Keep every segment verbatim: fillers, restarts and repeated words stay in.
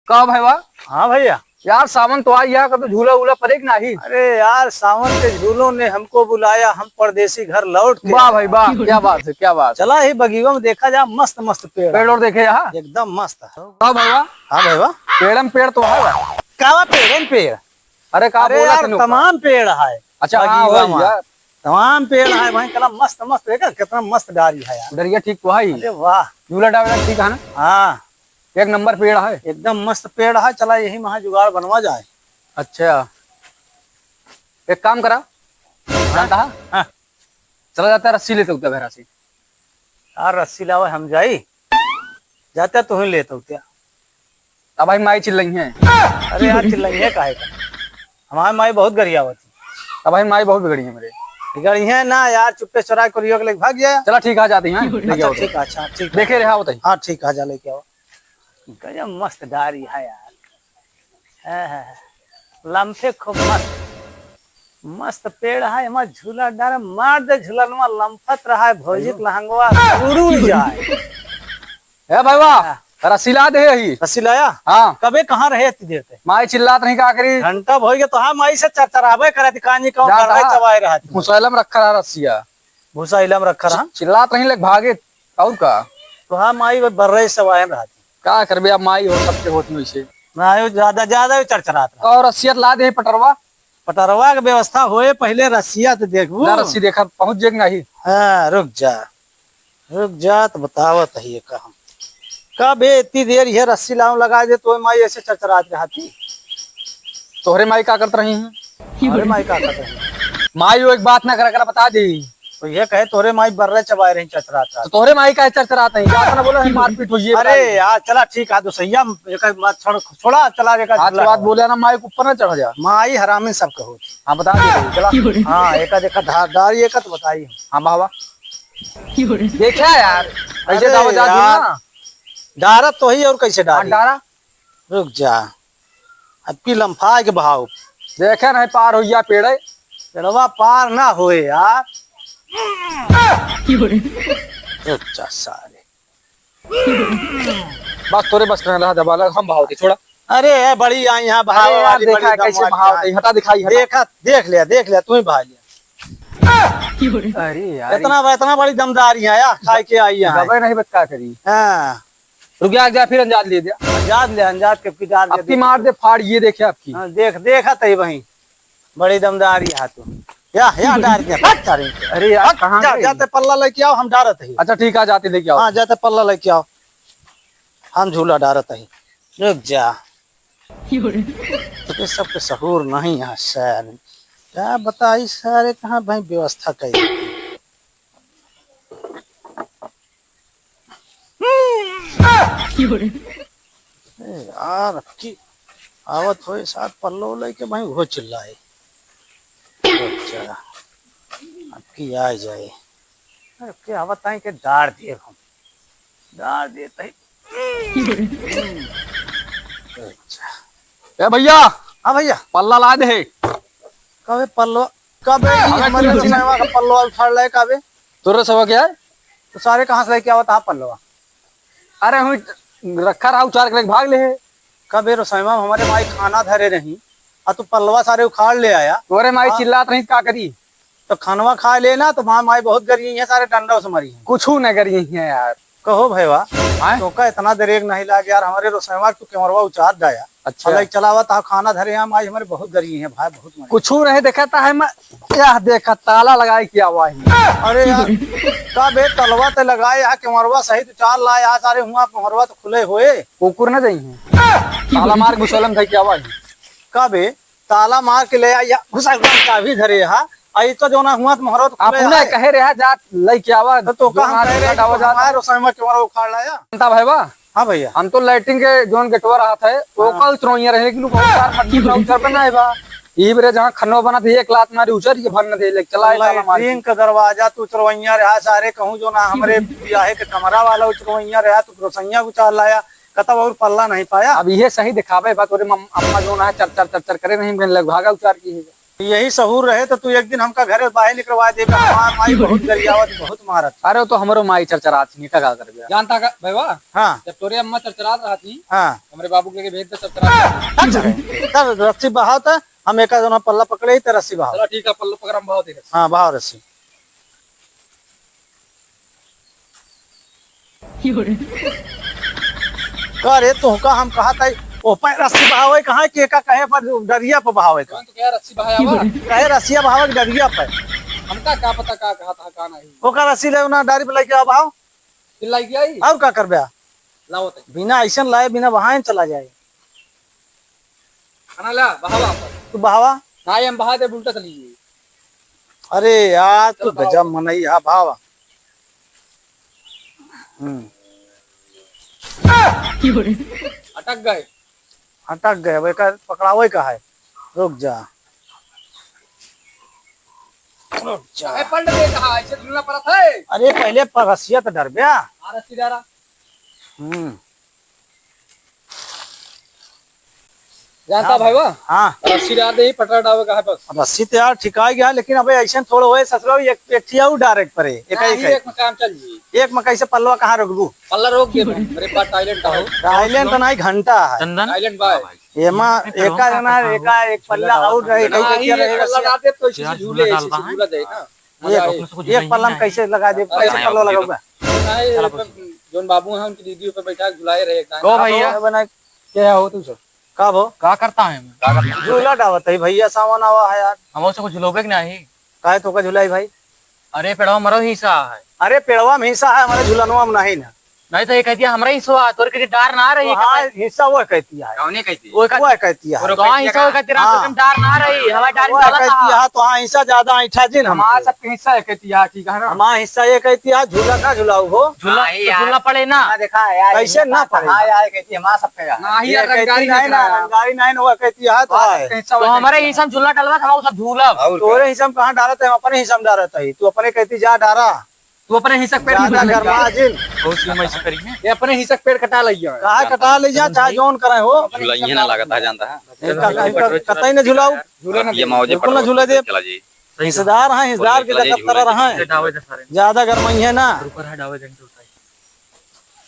का भइया? हाँ भइया। यार, सावन तो आई है, कतौ झूला उला परे कि नाही? अरे यार, सावन के झूलों ने हमको बुलाया, हम परदेसी घर लौट के वाह आए। भाई वाह, क्या बात है, क्या बात है। चला ही बगीवा में देखा जा, मस्त मस्त पेड़ पेड़ है। और देखे यहाँ? एकदम मस्त है। का भइया? हाँ भइया। पेड़ में पेड़ तो है बा। का बा पेड़ में पेड़? अरे का अरे बोला यार, तने ऊपर? तमाम पेड़ है। अच्छा, हाँ, बगीवा वही में। यार। तमाम पेड़ है भाई, चला मस्त मस्त, देखा कितना मस्त डारी है यार। डरिया ठीक तो है ही। अरे वाह। झूला डाला ठीक है ना? हाँ। एक नंबर पेड़ है। एकदम मस्त पेड़ है, चला यही महा जुगाड़ बनवा जाए। अच्छा, एक काम करा, हाँ? जानता है? हाँ। चला जाता रस्सी लेते होते भेरा से। यार रस्सी लावे हम जाई, जाते तुहीं लेते होते। अब भाई माई चिल्लइहैं। अरे यार चिल्लइहैं काहे का? हमार माई बहुत गरियावत है। अब भाई माई बहुत बिगड़ी है मेरे। बिगड़ी है ना यार, चुप्पे चोरा के कोरियो के लेके भाग गया। चला ठीक है, जाती हैं, लेके अच्छा आओ। ठीक है, अच्छा ठीक है। देखे रहा होता ही। हाँ ठीक है, जा लेके आओ। गजब मस्त डारी है यार। है, है, है। लम्फे खूब मस्त। मस्त पेड़ है, एमा झूला डारे, मार दे झूलनवा, लम्फत रहा है, भौजी के लहंगवा उड़ जाए। ए भइया, हाँ। रस्सी ला दे यही। रस्सी लाया? हाँ। कबे कहाँ रहे इतनी देर ते? माई चिल्लात रही का करी? घंटा भर गया तो हाँ, माई से चरचराबे करे थी, कानी कहूँ जाता बर्रे है। चबाए रहा थी। भुसैलम रखा रहा रस्सिया। भुसैलम रखा रहा? चि-, चिल्लात रही लेके भागे, और का? तो हाँ, माई बर्रे चबाए रहा थी। का करबे अब, माई हो सबके होती वैसे। ना, यो ज्यादा, ज्यादा यो चरचरात रहा। और रस्सिया ला दे पटरवा। पटरवा के व्यवस्था होए, पहिले रस्सिया तो देखबू। ना, रस्सी देखा, पहुँच जाएगा नहीं। हाँ, रुक जा। रुक जा, तो बतावत ही का हम। कबे इतनी देर ये रस्सी लाऊं लगा दे, तो माई ऐसे चरचरात रहती। तोहरे माई का करत रही हैं? अरे माई का करत रही? माई वो एक बात ना करा करा बता दी। तो ये कहे तोहरे माई बर्रे चबाए रही चरचरात रहती। तो तोहरे माई का चरचरात नहीं? क्या अपना बोला है मारपीट हुई है, अरे बता दे। यार, चला ठीक है, तो सही है, एक बात छोड़, छोड़ा, चला एक आज के बाद बोले ना, माई के ऊपर ना चढ़ जा। माई हरामी सब कहो। हाँ, बता दे, चला। हाँ, एक देखा धारदार ये का तो बताई। हाँ, बाबा। देखा यार, कैसे अरे दावा जा यार। ना? डारा तो ही और कैसे हाँ, डारी? डारा। रुक जा, अब की लम्फा के बहाव। देखे नहीं पार हो गया पेड़ है। पेड़वा पार ना होए यार। रुक जा सारे। बस तोरे बस में रहा दबा लग, हम बहाव के छोड़ा। अरे, ए, बड़ी आई यहाँ बहाव अरे यार, वाली, देखा बड़ी है दम कैसे वाली बहाव आई। है, हटा दिखाई, हटा। देखा, देख लिया, देख लिया, तू ही बहा लिया। अरे यार, इतना, इतना बड़ी दमदार यहाँ आया, खाए के आई यहाँ। दबे नहीं बत का करी। हाँ। रुक जा, जा, फिर अंजाद ले दिया। अंजाद ले, अंजाद के फिर डाल अब दे, की मार दे फाड़, ये देखे आपकी। हाँ, देख, देखा तई वहीं। बड़ी दमदार यहाँ तू। या, या डार दे, हट तारे। अरे यार, हट, कहाँ जा, गई? जाते पल्ला लेके आओ, हम डारत ही। अच्छा ठीक है, जाते लेके आओ। हाँ, जाते पल्ला लेके आओ, हम झूला डारत ही। रुक जा। ये सबके सहूर नहीं है सर। क्या बताई सर, कहाँ भाई व्यवस्था करी। ए यार, अब की आवत होए साथ पल्लो लेके भाई वो चिल्लाए। अच्छा, अब की आ जाए। अरे, अब की आवत आई के डार दिए हम। डार दिए तही। अच्छा। ए भइया। हाँ भइया। पल्ला ला दे। कबे पल्लो, कबे ई अबे हमरे कुछ रसोईवा का पल्लो उखाड़ लाए कबे? तोरे रसोईवा क्या है? तो सारे कहाँ से लेके आवत हा पल्लवा? अरे हुई रखा रहा उचार के लेके भाग ले है। कबे रसोईवा में हमरे माई खाना धरे रही, आ तू पल्लवा सारे उखाड़ ले आया। तोरे माई हाँ। चिल्लात रही का करी? तो खानवा खा लेना, तो माँ माई बहुत गरियइहैं, सारे डंडा से मरिहैं। कुछू न गरियइहैं यार। कहो भैया, आय? तोका इतना दरेग नहीं लाग यार, हमरे रसोईवा तू केमरवा उचार डाया। अच्छा। अलग चलावा ता खाना धरे हैं, माई हमरे बहुत गरियइहैं भाई, बहुत मरिहैं। कुछू नहीं देखा ता है मैं, यह देखा ताला लगाए के आवा ही। अरे यार, का बे तलवा ते लगाए, यहाँ केमरवा सहित उचार लाए, यहाँ सारे हुआ मोहरवा तो खुले होए। कुकुर न जाइहैं। ताला मार घुसोलम धई के आवा ही। का बे ताला मार के ले आ, या घुसा घुसा चाबी धरे हा। आ, ई तो जोना हुआ त मोहरा तो आप खुले उन्हें है। कहे रहा, "जा, लइके आवा, तो, तो का जोना हम कह रहे हाथ कि आवा, तू जा।" हमारे रसोई में क्यों उखाड़ लाया? जानता भाई बा? हाँ भैया। हम तो लैट्रिन के जोन गेटवा रहा था, तो हाँ। ओका उचरवैया रहे, लेकिन ओका उचार मत, उचार पे ना आए बा। ई बेरे जहाँ खन्नो बना था, एक लात मारी उचर के भर न दे, ले चला आए ताला मार के। लैट्रिन का दरवाजा तू उचरवैया रहा, सारे कहूँ जोना हमरे बियाहे के कमरा वाला उचरवैया रहा, तू रसोइया उचार लाया। कतब और पल्ला नहीं पाया। अब इहे सही दिखावे बा, तोरे मम-, अम्मा जोन है, चर, चर, चर, चर करे नहीं, बिन लग भागा उचार की है। यही सहूर रहे तो तू एक दिन हमका घरे बाहर निकलवा दे। हमार माई बहुत गरियावत, बहुत मारत। अरे, वो तो हमरो माई चरचरात थी, का, का करबे? जानता का, भैया? हाँ। जब तोरे अम्मा चरचरात रहा थी, हाँ। हमरे बाबू के लेके भेज दे, चरचरात रहा थी। अच्छा, तब रस्सी बहाव त, हम एका जना पल्ला पकड़े ही त रस्सी बहाव। चला ठीक है, पल्ला पकड़, हम बहाव दे रस्सी। हाँ, बहाव रस्सी। का रे, तोहका हम कहत हई, ओह पे रस्सी बहावे कहाँ, के का कहे पर डरिया पे बहावे का? तो क्या रस्सी बहाया हुआ? कहे रस्सिया बहावे के डरिया पे। हमका का पता का कहत हा, का नहीं। ओका रस्सी ले ना, डारी पे लेके आ बहाव। फिर लाई के आई? और का करबे? लाओ ते। बिना ऐसन लाए, बिना बहाए चला जाए। खाना ला, बहावा आप। तू बहावा। ना, ये हम बहा दे, उल्टा चली गई। अरे यार, तू चलो, बहाओ। गजब मनई हा, बहावा। हम्म। अटक गए। अटक गए, अब एका पकड़ावे का है। रुक जा। रुक जा। ए, पंड दे कहा, ऐसे झूलना पड़त है। अरे, पहले प-, रस्सिया तो डरबे। हाँ, रस्सी डरा। हम्म। जानता हाँ। भाई, वाह। हाँ। रस्सी डाल दे, पटरा डावे का है बस। रस्सी तो यार ठिकाई गया, लेकिन अबे ऐसे थोड़ा होए ससुरा, एक, एक ठिया उ डायरेक्ट परे, एक, नहीं, एक, एक। एक में काम चल जी। एक में कैसे पल्लवा कहाँ रोकबू? पल्ला रोक दे, मेरे पास टाइलेंट है। टाइलेंट तो नहीं, घंटा है। चंदन? टाइलेंट भाई। हाँ भाई। एमा एका जना, एका एक पल्ला और रहे, कई हाँ, कई ये रहे पल्ला रस्सी। डाल दे तो इसी से यार, झूले, झूला इसी से डालता है। झूला दे ना। मजा एक, आए। एक पल्ला में कैसे लगा दे, हाँ, कैसे हाँ, पल्ला हाँ, लगाऊंगा? नहीं, ऊपर जोन बाबू हैं, उनकी दीदी ऊपर बैठा के झुलाए रहे एक टाइम। कहो भैया। बना, क्या हो तू सब? का भो? का करता है मैं? झूला डावत है भैया, सावन आवा है यार। हम उसे कुछ झुलोबे के नहीं। काहे तोका झुलाई भाई? अरे पेड़वा मरो हिस्सा है। अरे पेड़वा में हिस्सा है, हमारे झुलनवा में नहीं ना। नहीं तो ये कहती है, हमरा हिस्सा है, तोरे के डार ना रही, हाँ, कहती है। हिस्सा वो कहती है। कौने कहती है? वो कह-, वो कहती है। वो तो हाँ, हिस्सा वो कहती है, रात हाँ। को तुम डार ना रही, हमारे डार वो डाला कहती था। है, तो हाँ, हिस्सा ज्यादा ऐठा जिन हम। हमारा सबके हिस्सा है, कहती है, ठीक है ना? हमारा हिस्सा ये कहती है, झूला ना झुलाऊ हो। झूला, हाँ, तो यार। झूला पड़े ना। हाँ, देखा यार, कैसे हिस्सा ना पड़े? हाँ, यार, कहती है, हमारा सबके यार। ना ही ये यार, कहती रंगदारी नहीं ना, ना। रंगदारी नहीं ना, वो कहती है, तो हमारा है। सबके हिस्सा तो वो हमारे कहती है। हिस्सा में झूला डालवा, हम सब झूलब। और तोरे क्या? हिस्सा में कहाँ डालत है, हम अपने हिस्सा में डालत है, तू अपने कहती जा डारा। तू अपने हिस्सा के पेड़ ज्यादा कटा गरमा लइया। जिन। बहुत सी मैं ऐसे करी है। ये अपने हिस्सा के पेड़ कटा लइया। काहे कटा लइया, चाहे जौन करे हो। झुलाइए ना लागत है, जानता है। ये का-, का-, का-, कतई न झुलाऊ। झूले ना ये दे। मौजे बिल्कुल ना पर झूले दे। चला जी। हिस्सेदार हैं, हिस्सेदार के चला जी, जगह झूले तरह जी। हैं। डावे दे सारे। ज्यादा गरमाई है ना। ऊपर है डावे दे, उठाई।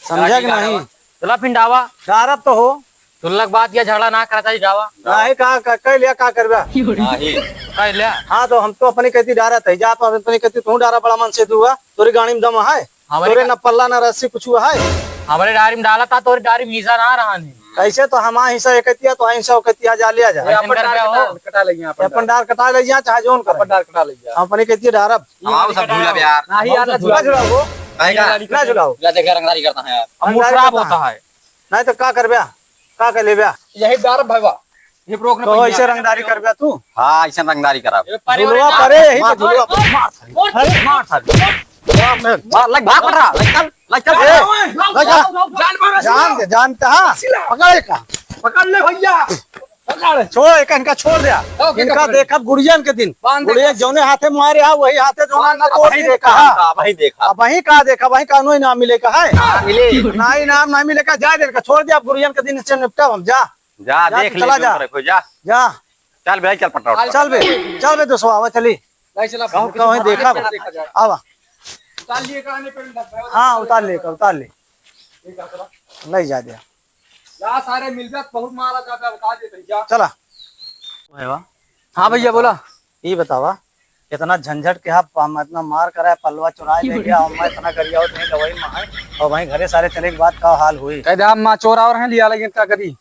समझा कि नहीं? चला फिर डावा। डारत तो हो। तुल्लक बात या झगड़ा ना करता जी, डावा। नाही का, का, कह लिया, का करबा? नाही। कह लिया। हाँ, तो हम तो अपनी कहती डारत है, जा तो अपनी कहती तू डारा, बड़ा मन से दुआ, तोरी गाड़ी में दम है? हमारे तोरे का ना पल्ला ना रस्सी कुछ है? हमारे डारी में डाला था, तोरे डारी में हिस्सा ना रहा नहीं। कैसे तो हमारा हिस्सा एक कहती है, तो हिस्सा कहती है, जा लिया जा। ये अपन ऐसन कर डार रहे हो? कटा, कटा लेंगे अपन अपन डार। डार कटा ले जा, चाहे जोन करे। अपन डार कटा ले जा। हम अपनी कहती है डारब। हमारा सब झूला बे यार। नाही यार, ना झूला। ना झुलाओ। काहे का? ना झुलाओ। ला देख, रंगदारी करता है यार। अब मूड खराब होता है। नहीं तो का करबे? का कर लेबे? यही डारब भाई बा। ये रोक ना तो भैया। ऐसे रंगदारी करबे तू? हाँ, ऐसे रंगदारी करब। ये परे झुलवा ना। परे, यही मार, पे झुलवा मार, परे। मार, मार, अरे, मार, मार, मार। मार, लाइक भाग पड़ रहा, लाइक चल, लाइक चल। ए, लाइक चल। जान मारो, जान दे, जानता है। पकड़ का। पकड़ ले भैया। पकड़। छोड़, एक इनका छोड़ दे। ओके, इनका पकड़। देखब गुड़ियन के दिन। बांध दे। गुड़िया जौने हाथे मारे हा, वही हाथे जौने बांध ना दे। तोड़ वही दे देखा, कहा। वही देखा। अब वही का देखा, वही कानून इनाम मिले का है? हाँ, मिले। ना इनाम ना मिले का, जाए दे इनका, छोड़ दे, अब गुड़ियन के दिन से निपटा हम, जा। जा, जा, देख तू ले, चला जो जा। करे, कोई जा। जा। चल बे, चल पटरा उठा। चल बे, चल बे, दोस्तवा, आवा, चली। भाई, चला, कहो, कहो, कहीं देखा, देखा जाए। आवा। उतार लिए, कहानी पे लग गया। हाँ, उतार ले, उतार ले। ले जा, चला। ले जा दे। जा, सारे मिल जा, बहुत मारा जाता है, बता दे भैया। चला। भाई वाह। हाँ भैया, बोला। ई बतावा, इतना झंझट के हा, हम इतना मार कराए, पलवा चुराए ले गया, और मैं इतना गरियावत नहीं दवाई में है, और वहीं घरे सारे चले के बाद का हाल हुई? कह दे, हम माँ चोर और हैं, लिया लगे इनका करी।